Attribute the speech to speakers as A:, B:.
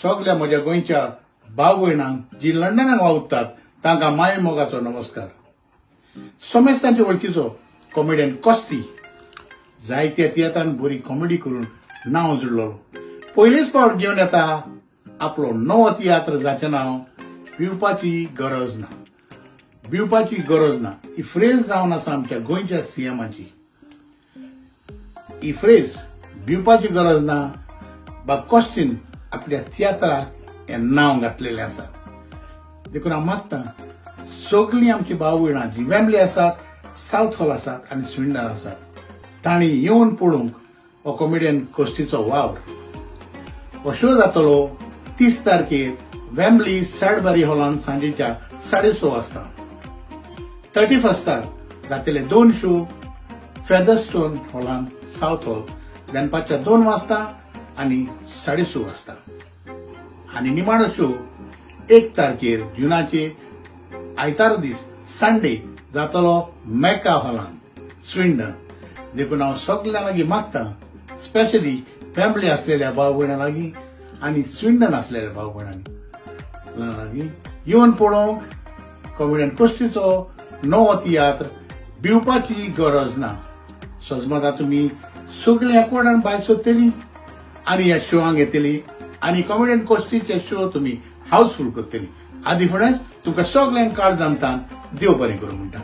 A: सगल्या म्हज्या गोंयच्या भाव भयणांक जी लंडनाक वावुरतात तांकां माय मोगाचो नमस्कार. समेस्तांचे वळखीचो कॉमेडियन कॉस्ती जायत्या तियात्रान बरी कॉमेडी करून नांव जुडलो. पयलीच फावट घेवन येता आपलो नवो तियात्र जाचें नांव भिवपाची गरज ना. भिवपाची गरज ना ही फ्रेज जावन आसा आमच्या गोंयच्या सीएमाची. ही फ्रेज भिवपाची गरज ना बा कॉस्तीन आपल्या तियात्राक हें नांव घातलेलें आसा. देखून हांव मागता सगळीं आमची भाव भयणां जी वेम्बली आसात, सावथ हॉल आसात आनी स्विंडन आसात तांणी येवन पळोवंक हो कॉमेडियन कॉस्तीचो वावर. हो शो जातलो 30 तारखेर वेम्बली सॅडबरी हॉलान सांजेच्या 6:30 वाजता. 31 जातले 2 शो फेदरस्टोन हॉलान सावथ हॉल दनपारच्या 2 वाजता आनी 6:30 वाजता. आनी निमाणो शो 1 तारखेर जुनाचे आयतार दीस संडे जातलो मेका हॉलान स्विंडन. देखून हांव सगल्यां लागीं मागता, स्पेशली फॅमिली आसलेल्या भाव भयणां लागीं आनी स्विंडन आसलेल्या भाव भयणां लागीं येवन पळोवंक कॉमेडियन कॉस्तीचो नवो तियात्र भिवपाची गरज ना. सजमता तुमी सगळीं एकवटान भायर सोदतली आनी ह्या शोआंक येतली आनी कॉमेडियन कॉस्तीचे शो तुमी हाऊसफूल करतली. आदी फुडेंच तुमकां सगल्यांक काळ जाणतान देव बरें करूं म्हणटा.